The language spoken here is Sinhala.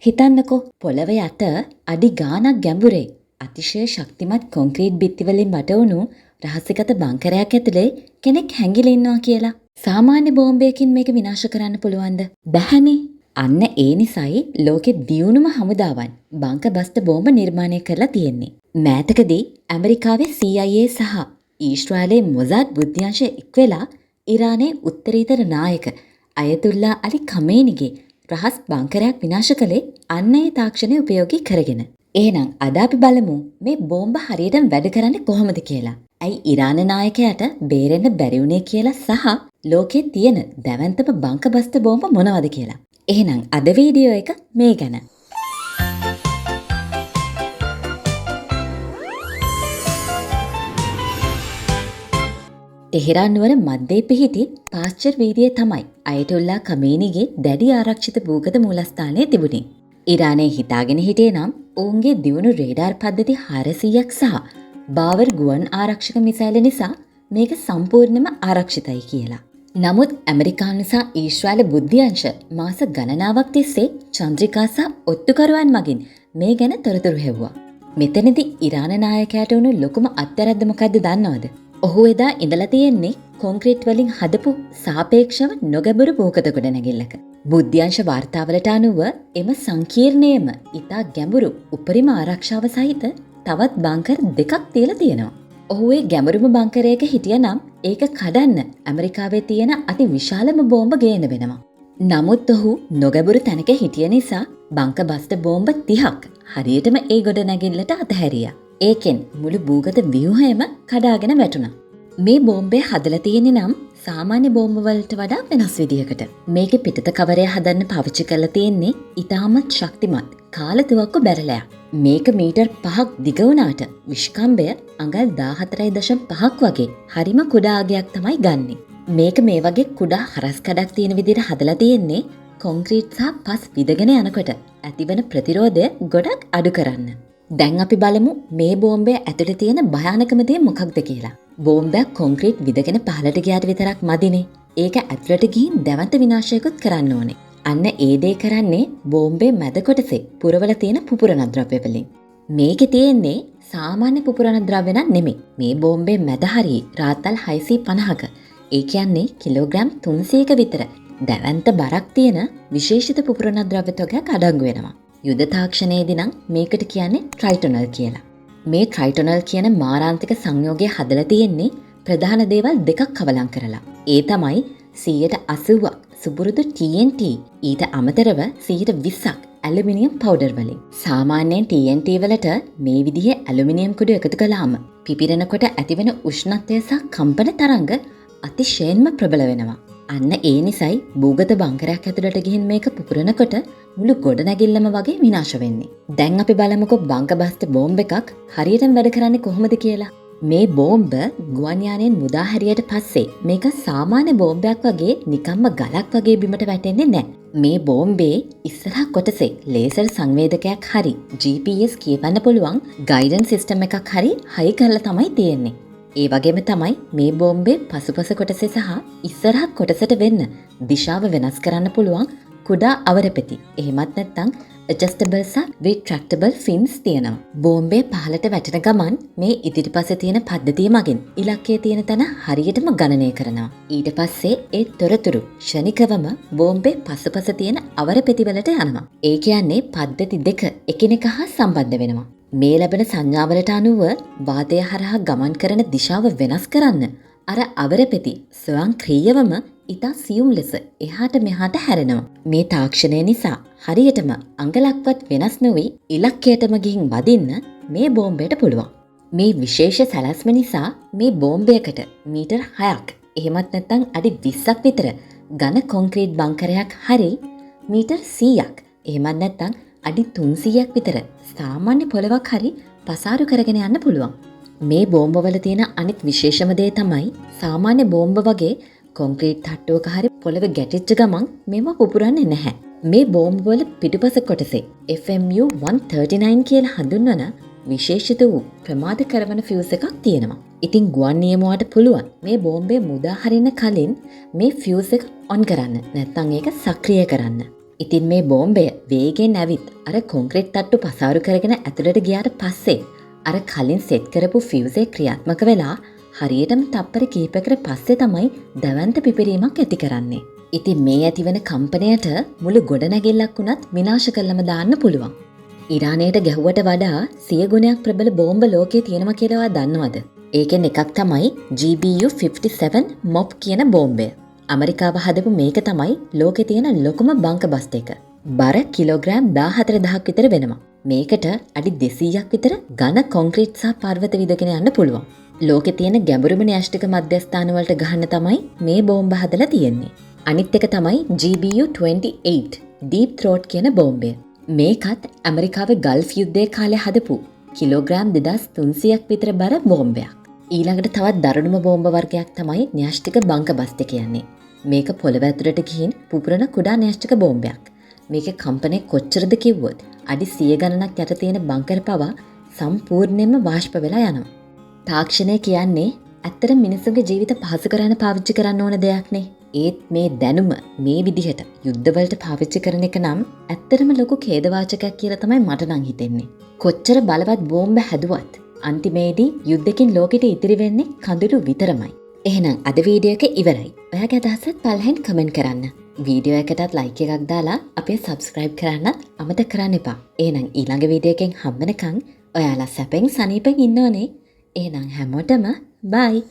හිතන්නකෝ පොළව යට අඩි ගාණක් ගැඹුරේ අතිශය ශක්තිමත් කොන්ක්‍රීට් බිත්ති වලින් වටවුණු රහසිගත බංකරයක් ඇතුලේ කෙනෙක් හැංගිලා ඉන්නවා කියලා. සාමාන්‍ය බෝම්බයකින් මේක විනාශ කරන්න පුළුවන්ද? බැහැනේ. අන්න ඒ නිසයි ලෝකෙ දියුණුම හමුදාවන් බංකර් බස්ටර් බෝම්බ නිර්මාණය කරලා තියෙන්නේ. මෑතකදී ඇමරිකාවේ CIA සහ ඊශ්‍රායලයේ මොසාඩ් බුද්ධ්‍යංශ එක් වෙලා ඉරානයේ උත්තරීතර නායක අයතුල්ලා අලි කමේනිගේ රහස් බංකරයක් විනාශ කළේ අන්න ඒ තාක්ෂණය උපයෝගී කරගෙන. එහෙනම් අද අපි බලමු මේ බෝම්බ හරියටම වැඩ කරන්නේ කොහොමද කියලා. ඇයි ඉරාන නායකයාට බේරෙන්න බැරි වුණේ කියලා සහ ලෝකේ තියෙන දැවැන්තම බංකර් බස්ටර් බෝම්බ මොනවද කියලා. එහෙනම් අද වීඩියෝ එක මේ ගැන. තෙහෙරාන් නුවර මධ්‍යයේ පිහිටි පාස්චර් වීදියේ තමයි අයටොල්ලා කමේනිගේ දැඩි ආරක්ෂිත භූගත මූලස්ථානය තිබුණේ. ඉරානයේ හිතාගෙන හිටියේ නම් ඔවුන්ගේ දියුණු රේඩාර් පද්ධති 400ක් සහ බාවර් ගුවන් ආරක්ෂක මිසයිල නිසා මේක සම්පූර්ණයෙන්ම ආරක්ෂිතයි කියලා. නමුත් ඇමරිකානු සහ ඊශ්‍රායල බුද්ධ්‍යංශ මාස ගණනාවක් තිස්සේ චන්ද්‍රිකා සහ ඔත්තුකරුවන් මගින් මේ ගැන තොරතුරු හෙව්වා. මෙතනදී ඉරාන නායකයාට වුණු ලොකුම අත්‍යරද්ද මොකද්ද දන්නවද? ඔහු එදා ඉඳලා තියෙන්නේ කොන්ක්‍රීට් වලින් හදපු සාපේක්ෂව නොගැඹුරු භූගත ගොඩනැගිල්ලක. බුද්ධ්‍යංශ වාර්තාවලට අනුව එම සංකීර්ණයම ඉතා ගැඹුරු උපරිම ආරක්ෂාව සහිත තවත් බංකර් දෙකක් තියලා තියෙනවා. ඔහු ඒ ගැඹුරුම බංකරයක හිටියනම් ඒක කඩන්න ඇමරිකාවේ තියෙන අති විශාලම බෝම්බ ගේන වෙනවා. නමුත් ඔහු නොගැඹුරු තැනක හිටිය නිසා බංකර් බස්ටර් බෝම්බ 30ක් හරියටම ඒ ගොඩනැගිල්ලට අතහැරියා. ඒකෙන් මුළු භූගත ව්‍යුහයම කඩාගෙන වැටුණා. මේ බෝම්බය හදලා තියෙන්නේ නම් සාමාන්‍ය බෝම්බ වලට වඩා වෙනස් විදිහකට. මේකේ පිටත කවරය හදන්න පාවිච්චි කරලා තියෙන්නේ ඉතාමත් ශක්තිමත් කාලතුවක්කු බැරලයක්. මේක මීටර් 5ක් දිග වුණාට විෂ්කම්භය අඟල් 14.5ක් වගේ හරිම කුඩා අගයක් තමයි ගන්නෙ. මේක මේ වගේ කුඩා හරස් කඩක් තියෙන විදිහට හදලා තියෙන්නේ කොන්ක්‍රීට් සහ පස් විදගෙන යනකොට ඇතිවන ප්‍රතිරෝධය ගොඩක් අඩු කරන්න. දැන් අපි බලමු මේ බෝම්බය ඇතුලේ තියෙන භයානකම දේ මොකක්ද කියලා. බෝම්බයක් කොන්ක්‍රීට් විදගෙන පහළට ගියාට විතරක් මදිනේ. ඒක ඇතුළට ගිහින් දැවැන්ත විනාශයකුත් කරන්න ඕනේ. අන්න ඒ දේ කරන්නේ බෝම්බේ මැද කොටසේ පුරවල තියෙන පුපුරන ද්‍රව්‍ය වලින්. මේකේ තියෙන්නේ සාමාන්‍ය පුපුරන ද්‍රව්‍ය නම් නෙමෙයි. මේ බෝම්බේ මැද හරියේ රාත්තල් 650ක. ඒ කියන්නේ කිලෝග්‍රෑම් 300ක විතර දැවැන්ත බරක් තියෙන විශේෂිත පුපුරන ද්‍රව්‍ය තොගයක් අඩංගු වෙනවා. යුද තාක්ෂණයේදී නම් මේකට කියන්නේ ට්‍රයිටොනල් කියලා. මේ ට්‍රයිටොනල් කියන මාරාන්තික සංයෝගය හදලා තියෙන්නේ ප්‍රධාන දේවල් දෙකක් කවලම් කරලා. ඒ තමයි 80% සුපුරුදු TNT ඊට අමතරව 20% ඇලුමිනියම් පවුඩර් වලින්. සාමාන්‍යයෙන් TNT වලට මේ විදිහේ ඇලුමිනියම් කුඩු එකතු කළාම පිපිරෙනකොට ඇතිවෙන උෂ්ණත්වය සහ කම්පන තරංග අතිශයින්ම ප්‍රබල වෙනවා. අන්න ඒ නිසයි භූගත බංකරයක් ඇතුළට ගිහින් මේක පුපුරනකොට මුළු ගොඩනැගිල්ලම වගේ විනාශ වෙන්නේ. දැන් අපි බලමුකෝ බංකර් බස්ටර් බෝම්බ එකක් හරියටම වැඩ කරන්නේ කොහොමද කියලා. මේ බෝම්බ ගුවන් යානයෙන් මුදා හැරියට පස්සේ මේක සාමාන්‍ය බෝම්බයක් වගේ නිකම්ම ගලක් වගේ බිමට වැටෙන්නේ නෑ. මේ බෝම්බේ ඉස්සරහ කොටසේ ලේසර් සංවේදකයක් හරි GPS කියවන්න පුළුවන් ගයිඩන්ස් සිස්ටම් එකක් හරි හයි කරලා තමයි තියෙන්නේ. ඒ වගේම තමයි මේ බෝම්බේ පසුපස කොටසේ සහ ඉස්සරහ කොටසට වෙන්න දිශාව වෙනස් කරන්න පුළුවන් කුඩා අවරපෙති. එහෙමත් නැත්නම් ඇඩ්ජස්ටබල් සහ රිට්‍රැක්ටබල් ෆින්ස් තියෙනවා. බෝම්බේ පහළට වැටෙන ගමන් මේ ඉදිරිපස තියෙන පද්ධතිය මගින් ඉලක්කයේ තියෙන තැන හරියටම ගණනය කරනවා. ඊට පස්සේ ඒ තොරතුරු ක්ෂණිකවම බෝම්බේ පසුපස තියෙන අවරපෙති වලට යනවා. ඒ කියන්නේ පද්ධති දෙක එකිනෙක හා සම්බන්ධ වෙනවා. මේ ලැබෙන සංඥාවලට අනුව වාතය හරහා ගමන් කරන දිශාව වෙනස් කරන්න අර අවරපෙති ස්වයංක්‍රීයවම ඉතා සියුම් ලෙස එහාට මෙහාට හැරෙනවා. මේ තාක්ෂණය නිසා හරියටම අඟලක්වත් වෙනස් නොවි ඉලක්කයටම ගිහින් වදින්න මේ බෝම්බයට පුළුවන්. මේ විශේෂ සැලැස්ම නිසා මේ බෝම්බයකට මීටර් 6ක් එහෙමත් නැත්නම් අඩි 20ක් විතර ඝන කොන්ක්‍රීට් බංකරයක් හරි මීටර් 100ක් එහෙමත් නැත්නම් අඩි 300ක් විතර සාමාන්‍ය පොළවක් හරි පසාරු කරගෙන යන්න පුළුවන්. මේ බෝම්බවල තියෙන අනිත් විශේෂම දේ තමයි සාමාන්‍ය බෝම්බ වගේ කොන්ක්‍රීට් තට්ටුවක හරි පොළව ගැටිච්ච ගමන් මේවා පුපුරන්නේ නැහැ. මේ බෝම්බවල පිටුපස කොටසේ FMU 139 කියලා හඳුන්වන විශේෂිත වූ ප්‍රමාද කරවන ෆියුස් එකක් තියෙනවා. ඉතින් ගුවන් නියමුවාට පුළුවන් මේ බෝම්බය මුදා හරින්න කලින් මේ ෆියුස් එක ඔන් කරන්න, නැත්නම් ඒක සක්‍රිය කරන්න. ඉතින් මේ බෝම්බය වේගෙන් ඇවිත් අර කොන්ක්‍රීට් තට්ටු පසාරු කරගෙන ඇතුළට ගියාට පස්සේ අර කලින් සෙට් කරපු ෆියුස් එක ක්‍රියාත්මක වෙලා හරියටම තප්පර කිහිපයකට පස්සේ තමයි දැවැන්ත පිපිරීමක් ඇති කරන්නේ. ඉතින් මේ ඇතිවන කම්පනයට මුළු ගොඩනැගිල්ලක් වුණත් විනාශ කරලම දාන්න පුළුවන්. ඉරානයට ගැහුවට වඩා සිය ගුණයක් ප්‍රබල බෝම්බ ලෝකේ තියෙනවා කියලා ඔයා දන්නවද? ඒකෙන් එකක් තමයි GBU-57 මොප් කියන බෝම්බය. ඇමරිකාව හදපු මේක තමයි ලෝකේ තියෙන ලොකුම බංකර් බස්ටර් එක. බර කිලෝග්‍රෑම් 14,000ක් විතර වෙනවා. මේකට අඩි 200ක් විතර ඝන කොන්ක්‍රීට් සහ පර්වත විදගෙන යන්න පුළුවන්. ලෝකේ තියෙන ගැඹුරුම න්‍යෂ්ටික මධ්‍යස්ථාන වලට ගහන්න තමයි මේ බෝම්බ හදලා තියෙන්නේ. අනිත් එක තමයි GBU-28 Deep Throat කියන බෝම්බය. මේකත් ඇමරිකාවේ ගල්ෆ් යුද්ධයේ කාලේ හදපු කිලෝග්‍රෑම් 2300ක් විතර බර බෝම්බයක්. ඊළඟට තවත් දරුණුම බෝම්බ වර්ගයක් තමයි න්‍යෂ්ටික බංකර් බස්ටර් කියන්නේ. මේක පොළව ඇතුළට ගිහින් පුපුරන කුඩා න්‍යෂ්ටික බෝම්බයක්. මේකේ කම්පනය කොච්චරද කිව්වොත් අඩි 100 ගණනක් යට තියෙන බංකර් පවා සම්පූර්ණයෙන්ම වාෂ්ප වෙලා යනවා. තාක්ෂණය කියන්නේ ඇත්තට මිනිස්සුන්ගේ ජීවිත පහසු කරන්න පාවිච්චි කරන්න ඕන දෙයක්නේ. ඒත් මේ දැනුම මේ විදිහට යුද්ධවලට පාවිච්චි කරන එක නම් ඇත්තටම ලොකු ඛේදවාචකයක් කියලා තමයි මට නම් හිතෙන්නේ. කොච්චර බලවත් බෝම්බ හැදුවත් අන්තිමේදී යුද්ධකින් ලෝකෙට ඉතිරි වෙන්නේ කඳුළු විතරමයි. එහෙනම් අද වීඩියෝ එක ඉවරයි. ඔයාගේ අදහසත් පල්ලෙහෙන් කමෙන්ට් කරන්න. වීඩියෝ එකටත් ලයික් එකක් දාලා අපිව සබ්ස්ක්‍රයිබ් කරන්නත් අමතක කරන්න එපා. එහෙනම් ඊළඟ වීඩියෝ එකෙන් හම්බ වෙනකන් ඔයාලා සැපෙන් සනීපෙන් ඉන්න ඕනේ. එහෙනම් හැමෝටම බයි.